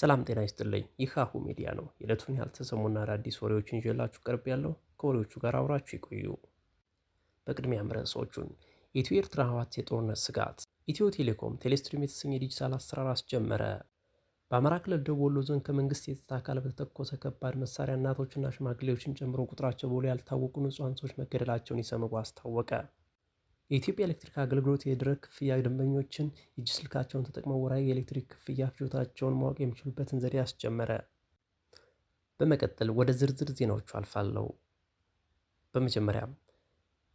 ሰላም ጤና ይስጥልኝ። ይህ ሀሁ ሚዲያ ነው። የዕለቱን ያልተሰሙና አዳዲስ ወሬዎችን ይዤላችሁ ቀርቤያለሁ። ከወሬዎቹ ጋር አብራችሁ ይቆዩ። በቅድሚያም ርዕሶቹን፦ የኢትዮ ኤርትራ ህወሓት የጦርነት ስጋት፣ ኢትዮ ቴሌኮም ቴሌስትሪም የተሰኘ ዲጂታል አሰራር አስጀመረ። በአማራ ክልል ደቡብ ወሎ ዞን ከመንግስት የጸጥታ አካል በተተኮሰ ከባድ መሳሪያ እናቶችና ሽማግሌዎችን ጨምሮ ቁጥራቸው በውል ያልታወቁ ንጹሐን ሰዎች መገደላቸውን ኢሰመጉ አስታወቀ። የኢትዮጵያ ኤሌክትሪክ አገልግሎት የድረ ክፍያ ደንበኞችን የእጅ ስልካቸውን ተጠቅመው ወርሃዊ የኤሌክትሪክ ክፍያ ፍጆታቸውን ማወቅ የሚችሉበትን ዘዴ አስጀመረ። በመቀጠል ወደ ዝርዝር ዜናዎቹ አልፋለሁ። በመጀመሪያም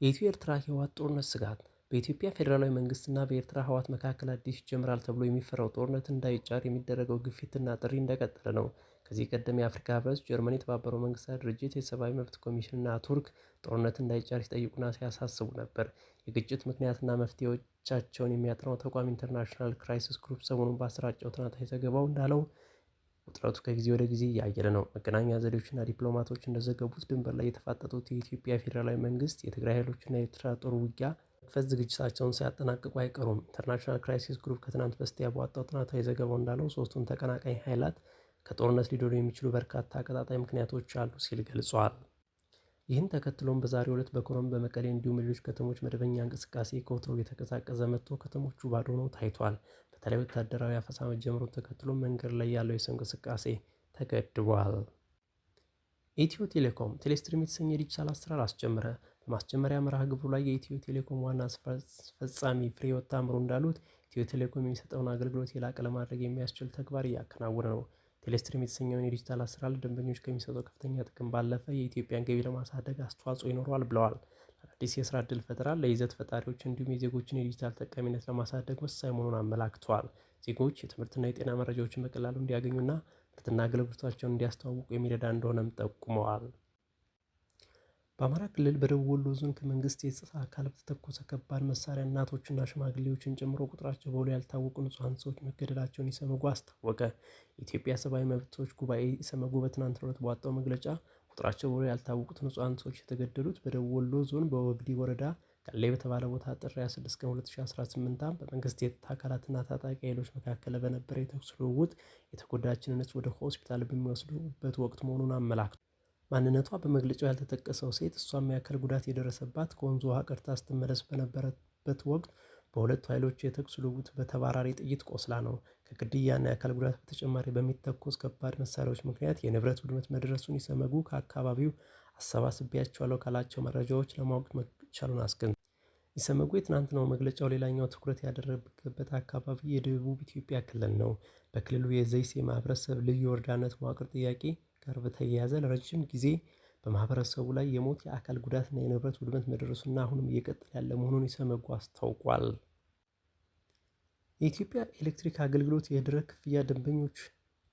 የኢትዮ ኤርትራ ህወሓት ጦርነት ስጋት። በኢትዮጵያ ፌዴራላዊ መንግስትና በኤርትራ ህወሓት መካከል አዲስ ይጀምራል ተብሎ የሚፈራው ጦርነት እንዳይጫር የሚደረገው ግፊትና ጥሪ እንደቀጠለ ነው። ከዚህ ቀደም የአፍሪካ ህብረት፣ ጀርመን፣ የተባበሩት መንግስታት ድርጅት፣ የሰብአዊ መብት ኮሚሽንና ቱርክ ጦርነት እንዳይጫር ሲጠይቁና ሲያሳስቡ ነበር። የግጭት ምክንያትና መፍትሄዎቻቸውን የሚያጠናው ተቋም ኢንተርናሽናል ክራይሲስ ግሩፕ ሰሞኑን ባሰራጨው ጥናታዊ ዘገባው እንዳለው ውጥረቱ ከጊዜ ወደ ጊዜ እያየለ ነው። መገናኛ ዘዴዎችና ዲፕሎማቶች እንደዘገቡት ድንበር ላይ የተፋጠጡት የኢትዮጵያ ፌዴራላዊ መንግስት፣ የትግራይ ኃይሎችና የኤርትራ ጦር ውጊያ መክፈት ዝግጅታቸውን ሳያጠናቅቁ አይቀሩም። ኢንተርናሽናል ክራይሲስ ግሩፕ ከትናንት በስቲያ ባወጣው ጥናታዊ ዘገባው እንዳለው ሶስቱን ተቀናቃኝ ኃይላት ከጦርነት ሊድኑ የሚችሉ በርካታ አቀጣጣይ ምክንያቶች አሉ ሲል ገልጿል። ይህን ተከትሎም በዛሬው ዕለት በኮረም፣ በመቀሌ እንዲሁም ሌሎች ከተሞች መደበኛ እንቅስቃሴ ከወትሮው የተቀዛቀዘ መጥቶ ከተሞቹ ባዶ ሆነው ታይቷል። በተለይ ወታደራዊ አፈሳ መጀመሩን ተከትሎ መንገድ ላይ ያለው የሰው እንቅስቃሴ ተገድቧል። ኢትዮ ቴሌኮም ቴሌስትሪም የተሰኘ የዲጂታል አሰራር አስጀመረ። በማስጀመሪያ መርሃ ግብሩ ላይ የኢትዮ ቴሌኮም ዋና ስራ አስፈጻሚ ፍሬሕይወት ታምሩ እንዳሉት ኢትዮ ቴሌኮም የሚሰጠውን አገልግሎት የላቀ ለማድረግ የሚያስችል ተግባር እያከናወነ ነው። ቴሌስትሪም የተሰኘውን የዲጂታል አሰራር ለደንበኞች ከሚሰጠው ከፍተኛ ጥቅም ባለፈ የኢትዮጵያን ገቢ ለማሳደግ አስተዋጽኦ ይኖረዋል ብለዋል። ለአዳዲስ የስራ ዕድል ፈጠራ፣ ለይዘት ፈጣሪዎች እንዲሁም የዜጎችን የዲጂታል ተጠቃሚነት ለማሳደግ ወሳኝ መሆኑን አመላክተዋል። ዜጎች የትምህርትና የጤና መረጃዎችን በቀላሉ እንዲያገኙና ምርትና አገልግሎታቸውን እንዲያስተዋውቁ የሚረዳ እንደሆነም ጠቁመዋል። በአማራ ክልል በደቡብ ወሎ ዞን ከመንግስት የጸጥታ አካል በተተኮሰ ከባድ መሳሪያ እናቶችና ሽማግሌዎችን ጨምሮ ቁጥራቸው በውል ያልታወቁ ንጹሐን ሰዎች መገደላቸውን ኢሰመጉ አስታወቀ። የኢትዮጵያ ሰብአዊ መብቶች ጉባኤ ኢሰመጉ በትናንትናው ዕለት ባወጣው መግለጫ ቁጥራቸው በውል ያልታወቁት ንጹሐን ሰዎች የተገደሉት በደቡብ ወሎ ዞን በወግዲ ወረዳ ቀሌ በተባለ ቦታ ጥር 26 ቀን 2018 ዓ.ም በመንግስት የጸጥታ አካላትና ታጣቂ ኃይሎች መካከል በነበረ የተኩስ ልውውጥ የተጎዳችን እንስት ወደ ሆስፒታል በሚወስዱበት ወቅት መሆኑን አመላክቷል። ማንነቷ በመግለጫው ያልተጠቀሰው ሴት እሷም የአካል ጉዳት የደረሰባት ከወንዙ ውሃ ቀድታ ስትመለስ በነበረበት ወቅት በሁለቱ ኃይሎች የተኩስ ልውውጥ በተባራሪ ጥይት ቆስላ ነው። ከግድያና የአካል ጉዳት በተጨማሪ በሚተኮስ ከባድ መሳሪያዎች ምክንያት የንብረት ውድመት መድረሱን ኢሰመጉ ከአካባቢው አሰባስቤያቸዋለሁ ካላቸው መረጃዎች ለማወቅ መቻሉን አስገንዝቧል። ኢሰመጉ የትናንትናው መግለጫው ሌላኛው ትኩረት ያደረገበት አካባቢ የደቡብ ኢትዮጵያ ክልል ነው። በክልሉ የዘይሴ ማህበረሰብ ልዩ የወረዳነት መዋቅር ጥያቄ ጋር በተያያዘ ለረጅም ጊዜ በማህበረሰቡ ላይ የሞት፣ የአካል ጉዳትና የንብረት ውድመት መድረሱና አሁንም እየቀጠለ ያለ መሆኑን ኢሰመጉ አስታውቋል። የኢትዮጵያ ኤሌክትሪክ አገልግሎት የድረ ክፍያ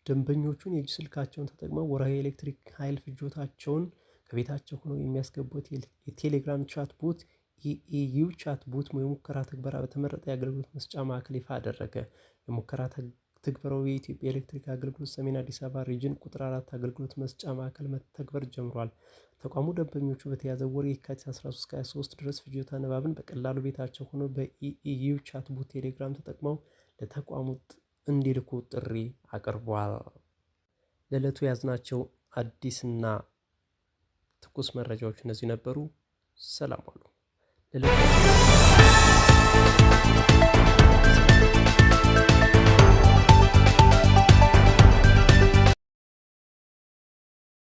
ደንበኞቹን የእጅ ስልካቸውን ተጠቅመው ወርሃዊ የኤሌክትሪክ ኃይል ፍጆታቸውን ከቤታቸው ሆነው የሚያስገቡት የቴሌግራም chat bot EEU chat bot የሙከራ ትግበራ በተመረጠ የአገልግሎት መስጫ ማዕከል ይፋ አደረገ። የሙከራ ትግበራው የኢትዮጵያ ኤሌክትሪክ አገልግሎት ሰሜን አዲስ አበባ region ቁጥር 4 አገልግሎት መስጫ ማዕከል መተግበር ጀምሯል። ተቋሙ ደንበኞቹ በተያዘው ወር የካቲት 13 23 ድረስ ፍጆታ ንባብን በቀላሉ ቤታቸው ሆነው በ EEU chat bot ቴሌግራም ተጠቅመው ለተቋሙ እንዲልኩ ጥሪ አቅርቧል። ለዕለቱ ያዝናቸው አዲስና ትኩስ መረጃዎች እነዚህ ነበሩ። ሰላም አሉ።